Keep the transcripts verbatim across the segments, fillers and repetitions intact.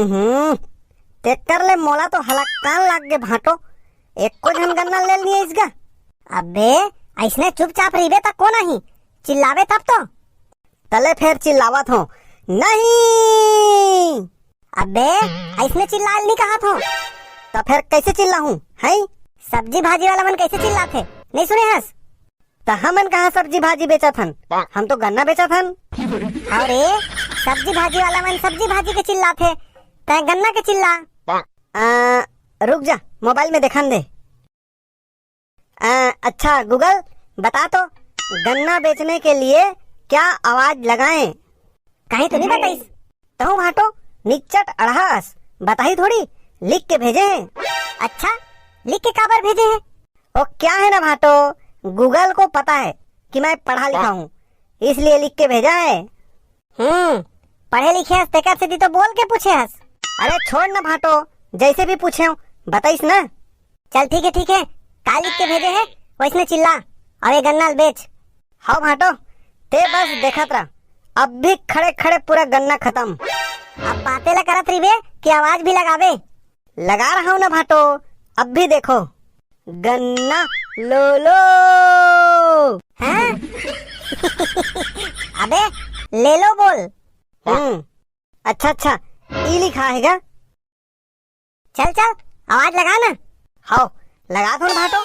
हम्म, तेकर ले मोला तो हलक्कान लाग गे भांटो, एको झन गन्ना ले नइ आइस गा। अबे, अइसने चुपचाप रहिबे त कोन आही? चिल्लाबे तब तो। तले फेर चिल्लावत हों, नहीं। अबे, अइसने चिल्लाए ल नइ कहत हों। त फेर कइसे चिल्लाहूं, हैं? सब्जी भाजी वाला मन कइसे चिल्लाथे, नइ सुने हस? त हमन कहाँ सब्जी भाजी बेचत हन, हम तो गन्ना बेचत हन। अरे, सब्जी भाजी वाला मन सब्जी भाजी के चिल्लाथे, तैं गन्ना के चिल्ला। आ, रुक जा, मोबाइल में देखन दे। आ, अच्छा Google, बता तो, गन्ना बेचने के लिए क्या आवाज लगाएं? कहीं तो नइ बताइस? तहूं भांटो निच्चट अड़हा अस, बताही थोड़ी, लिख के भेजे हे। अच्छा, लिख के काबर भेजे हे? ओ, क्या है ना भांटो, Google को पता है कि मैं पढ़ा लिखा हूँ, इसलिए लिख के भेजा है। हम्म, पढ़े लिखे हस तेकर सेती तो बोल के पूछे हस। अरे छोड़ ना भांटो, जइसे भी पूछे हों, बताइस ना। चल ठीक हे, ठीक हे, का लिख के भेजे हे, वइसने चिल्ला, अउ ए गन्ना ल बेच। हव भांटो, तें बस देखत रह, अभी खड़े खड़े पूरा गन्ना खतम। अब बाते ला करत रहिबे कि आवाज भी लगाबे? लगा रहा हूं ना भांटो, अब भी देखो, गन्ना लो लो। हैं? अबे, ले लो बोल। हम्म, अच्छा अच्छा, ई लिखा हे गा। चल चल, आवाज लगा ना। हव, लगात हों ना भांटो।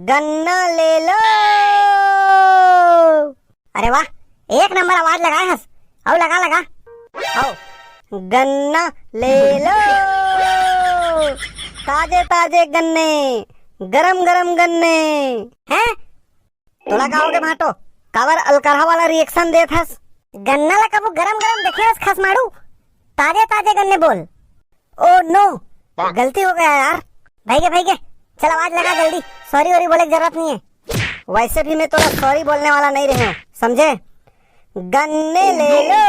गन्ना ले लो। अरे वाह, एक नंबर आवाज लगाए हस। अउ लगा, लगा। हव, गन्ना ले लो। ताजे ताजे गन्ने, गरम गरम गन्ने। हैं? तोला का होगे भांटो? काबर अलकरहा वाला reaction देत हस? गन्ना ला कभू गरम गरम देखे हस खसमाड़ू? ताजे ताजे गन्ने बोल। Oh no, गलती हो गया यार। भइगे, भइगे, चल आवाज लगा जल्दी, sorry वोरी बोले के जरूरत नइ हे। वइसे भी मैं तोला sorry बोलने वाला नइ रहेंव, समझे? गन्ने ले लो,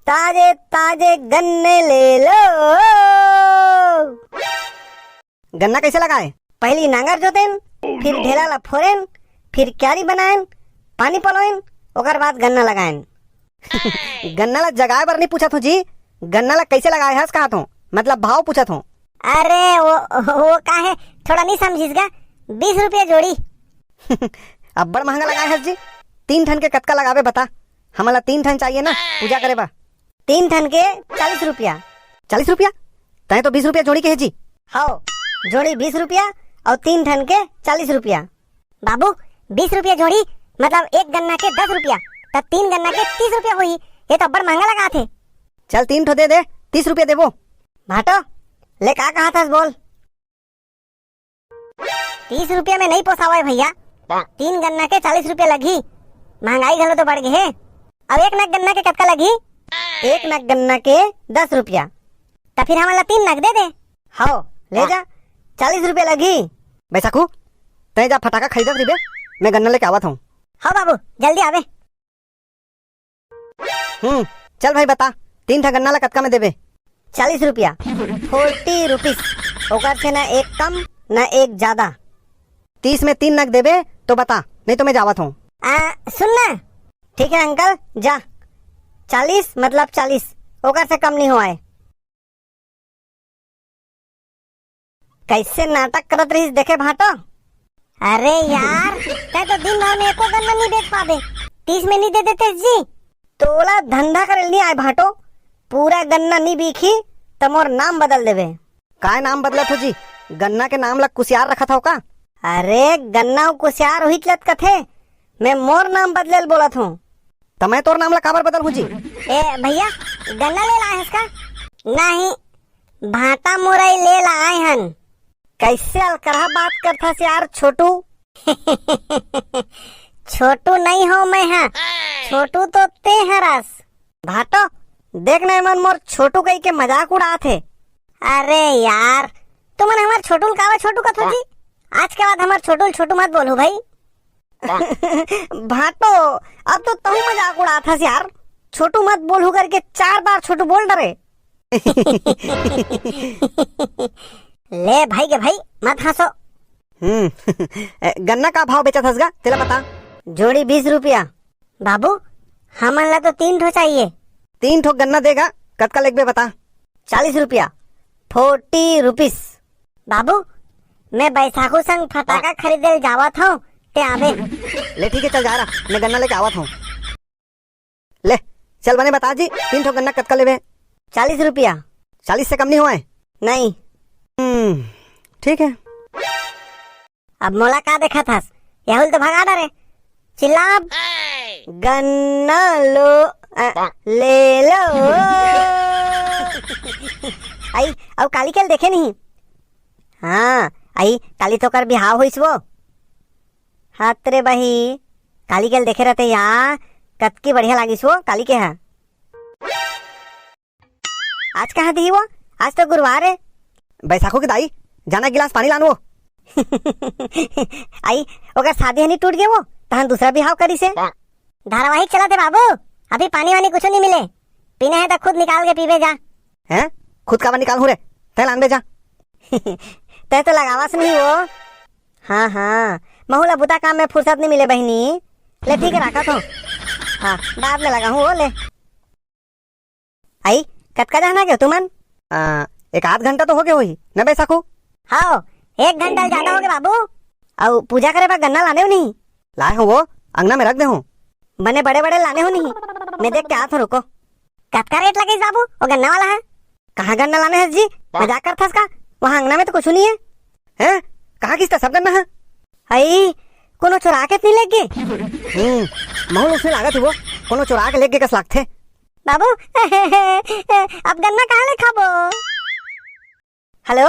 ताजे ताजे गन्ने ले लो। गन्ना कइसे लगाए? पहिली नांगर जोतेन, फिर ढेला ला फोरेन, फिर क्यारी बनाएन, पानी पलोएन, ओकर बाद गन्ना लगाएन। गन्ना ला जगाए बर नइ पूछत हों जी, गन्ना ला कइसे लगाए हस कहत हों, मतलब भाव पूछत हों। अरे वो, वो का हे, थोड़ा नइ समझिस गा, बीस रुपया जोड़ी। अब्बड़ महंगा लगाए हस जी, तीन ठन के कतका लगाबे बता, हमन ला तीन ठन चाहिए ना पूजा करे बर। तीन ठन के चालीस रुपया। चालीस रुपया? तैं तो बीस रुपया जोड़ी कहे जी। हव, जोड़ी बीस रुपया अउ तीन ठन के चालीस रुपया। बाबू, बीस रुपया जोड़ी, मतलब एक गन्ना के दस रुपया, त तीन गन्ना के तीस रुपया होही। ये तो अब्बड़ महंगा लगात हे। चल तीन ठो दे दे, तीस रुपया देबो। भांटो, ले का कहत हस बोल। तीस रुपया में नइ पोसावय भइया, तीन गन्ना के चालीस रुपया लगही, महंगाई घलो तो बढ़ गे हे। अब एक नग गन्ना के कतका लगही? एक नग गन्ना के दस रुपया। त फिर हमन ला तीन नग दे दे। हव, ले जा, चालीस रुपया लगही। बैसाखू, तैं जा फटाका खरीदत रहिबे, मैं गन्ना लेके आवत हूँ। हव बाबू, जल्दी आबे। हम्म, चल भाई बता, तीन ठा गन्ना ला कतका में देबे? चालीस रुपया, forty rupees, ओकर से ना एक कम ना एक ज्यादा। तीस में तीन नग देबे तो बता, नहीं तो मैं जावत हूँ। आ, सुन ना। ठीक है अंकल, जा। चालीस मतलब चालीस, ओकर से कम नहीं होवय। कइसे नाटक करत रहिस देखे भांटो। अरे यार, तैं तो दिन भर में एको गन्ना नइ बेच पाबे, तीस में नइ दे देते जी। तोला धंधा करे नइ आय भांटो, पूरा गन्ना नइ बिकही त मोर नाम बदल देबे। काय नाम बदलत हो जी? गन्ना के नाम ला कुसियार रखत हव का? अरे गन्ना अउ कुसियार उहीच ल त कथे, मैं मोर नाम बदले ल बोलत हूँ। त मैं तोर नाम ला काबर बदलहूं जी? ए भइया, गन्ना ले लाए हस का? नहीं, भांटा मुरई ले लाए हन। कइसे अलकरहा बात करथस यार छोटू? छोटू नइ हों मैं हा, छोटू तो तैं हरस। भांटो, देख ना, एमन मोर छोटू कहिके मजाक उड़ात हे। अरे यार, तुमन हमर छोटू ल काबर छोटू कथो जी? आज के बाद हमर छोटू ल छोटू मत बोलहू भाई। भांटो, अब तो तहूं मजाक उड़ात हस यार। छोटू मत बोलहू करके चार बार छोटू बोल डरे। ले भाई के भाई, मत हंसो। हम्म। गन्ना का भाव बेचत हस गा, तेला बता। जोड़ी बीस रुपया। बाबू, हमन ला तो तीन ठो चाहिए। तीन ठो गन्ना दे गा, कतका लेगबे बता। चालीस रुपया। Forty rupees। बाबू, मैं बैसाखू संग फटाका खरीदे ल जावत हूँ, ते आबे। ले ठीक है, चल जा रहा, मैं गन्ना लेके आवत हूँ। ले, चल बने बता जी, तीन ठो गन्ना कतका लेबे? चालीस रुपया। चालीस से कम नहीं होए? नहीं। हम्म, ठीक है। अब मोला का देखत हस? यहुल तो भगा डरे। चिल्ला अब। गन्ना लो, अ, ले लो। आई, अउ काली के ल देखे नहीं? हाँ, आई, काली तो कर बिहाव होइस वो। हात रे बही, काली के ल देखे रहते या, कतकी बढ़िया लागिस वो काली के हा। आज कहाँ दी वो? आज तो गुरुवार है। बैसाखू के दाई, जाना गिलास पानी लान वो। आई, ओकर शादी हनी टूट गए वो, तहन दूसरा बिहाव करी से। धारावाहिक चला थे बाबू, अभी पानी वानी कुछ नहीं मिले, पीना है तो खुद निकाल के पीबे जा। हैं? खुद काबर निकाल हूँ रे, तै लान बे जा। तै तो लगावस नहीं वो। हाँ, हाँ, महू ला बुता काम में फुर्सत नहीं मिले बहिनी। ले ठीक है, राखत हूँ। हाँ, बाद में लगा हूँ वो ले। आई, कतका जाना गयो तुमन? आ, एक आध घंटा तो हो गया होही, न बैसाखू? हाँ, एक घंटा ज्यादा हो गया बाबू। अउ पूजा करे बर गन्ना लाने हो नहीं? लाए हो वो, अंगना में रख दे हूँ। बने बड़े बड़े लाने हो नहीं, मैं देख के आत हूँ, रुको। कतका रेट लगे बाबू, वो गन्ना वाला है? कहाँ गन्ना लाने हस जी? मजाक करथस का? वहाँ अंगना में तो कुछ नहीं है। हैं? कहाँ किसका सब गन्ना है? आई, कोनो चोरा के नहीं लेगे? हम्म, महू उसने लागत हुआ, कोनो चोरा के लेगे कस लागथे। बाबू, अब गन्ना कहाँ ले खाबो? हेलो,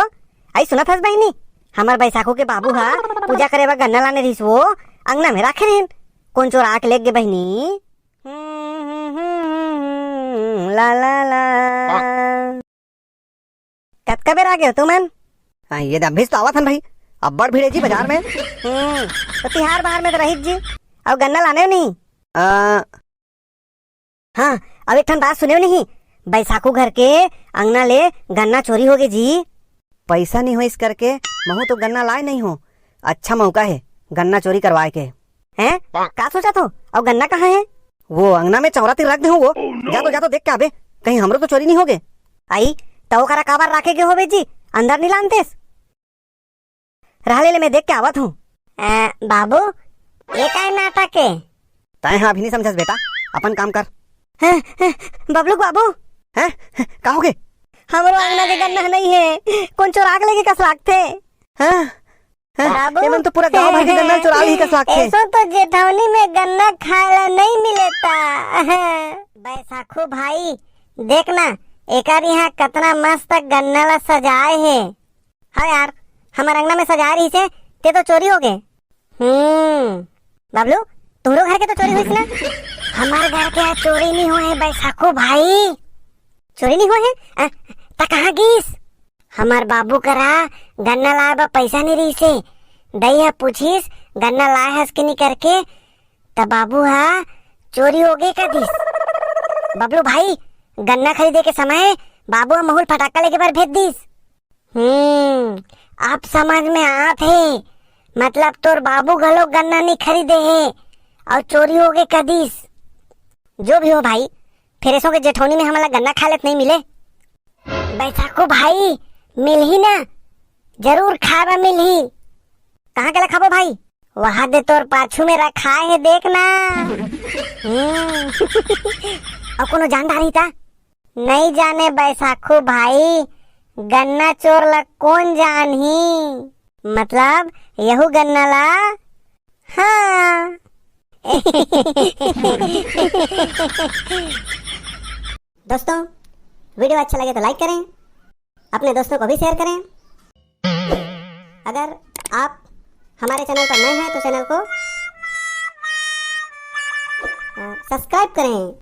आई सुनत हस बहिनी, हमर बैसाखू के बाबू हा पूजा करे बर गन्ना लाने रहिस वो, अंगना में राखे रहिन, कोन चोरा के लेगे बहिनी। ला ला ला। कतका बेर आ गए हो तुमन? हाँ, ये दे अभी तो आवत हन भाई, अब्बड़ भीड़ है जी बाजार में। हम्म, तो तिहार बाहर में तो रहित जी, अउ गन्ना लाने हो नहीं? आ, हाँ, अब एक ठन बात सुने हो नहीं, बैसाखू घर के अंगना ले गन्ना चोरी हो गए जी। पैसा नहीं हो इस करके महू तो गन्ना लाए नहीं हो, अच्छा मौका है गन्ना चोरी करवाए के। हैं? का सोचा थो? अउ गन्ना कहाँ है? वो अंगना में चौरा तीर रख दे हूँ वो। जा तो, जा तो देख के आबे, कहीं हमरो तो चोरी नहीं हो गए। आई, तो ओकरा काबर राखे के होबे जी, अंदर नहीं लानतेस? रह ले, ले मैं देख के आवत हूँ। अ, बाबू, ये काय नाटक है? तय हाँ अभी नहीं समझस बेटा, अपन काम कर। हैं, हैं, बबलू के बाबू। हैं? हैं, का हो गए? हमरो अंगना के गन्ना नहीं है, कोन चोरा के लेगे कस लागथे। हाँ? हैं? बाबू। एमन तो पूरा गांव भर के गन्ना चुरा ली कस लागथे। ऐसो तो जेठौनी में गन्ना खाए ला नहीं मिलेता। बैसाखू भाई, देख ना, एकर यहाँ कतना मस्त गन्ना ला सजाए हे। हाँ यार, हमर अंगना में सजाए रहिसे, ते तो चोरी हो गए। हम्म, बबलू, तुहरो घर के तो चोरी होइस ना? हमार घर के यहाँ चोरी नहीं हुए है बैसाखू भाई। चोरी नहीं हुए है? अ, त कहाँ गिस? हमार बाबू करा गन्ना लाए बर पैसा नहीं रहिसे। दई ह पूछिस, "गन्ना लाए हस कि नहीं?" करके, त बाबू ह चोरी हो गए कह दिस। बबलू भाई, गन्ना खरीदे के समय बाबू ह महू ल फटाका लेके बर भेज दिस। हम्म, अब समझ में आत हे। मतलब तोर बाबू घलो गन्ना नहीं खरीदे हे अउ चोरी हो गए कह दिस। जो भी हो भाई, फेर एसो के जेठौनी में हमन ला गन्ना खाए ला नहीं मिले। बैसाखू भाई, मिलही ना, जरूर खाए बर मिलही। कहाँ के ला खाबो भाई? वहाँ दे तोर पाछू में रखाए हे, देख ना। हम्म। अउ कोनो जानदार ही ता? नहीं जाने बैसाखू भाई, गन्ना चोर ला कोन जानही? मतलब यहू गन्ना ला? हाँ। दोस्तों, वीडियो अच्छा लगे तो लाइक करें, अपने दोस्तों को भी शेयर करें। अगर आप हमारे चैनल पर नए हैं तो चैनल को, अ, सब्सक्राइब करें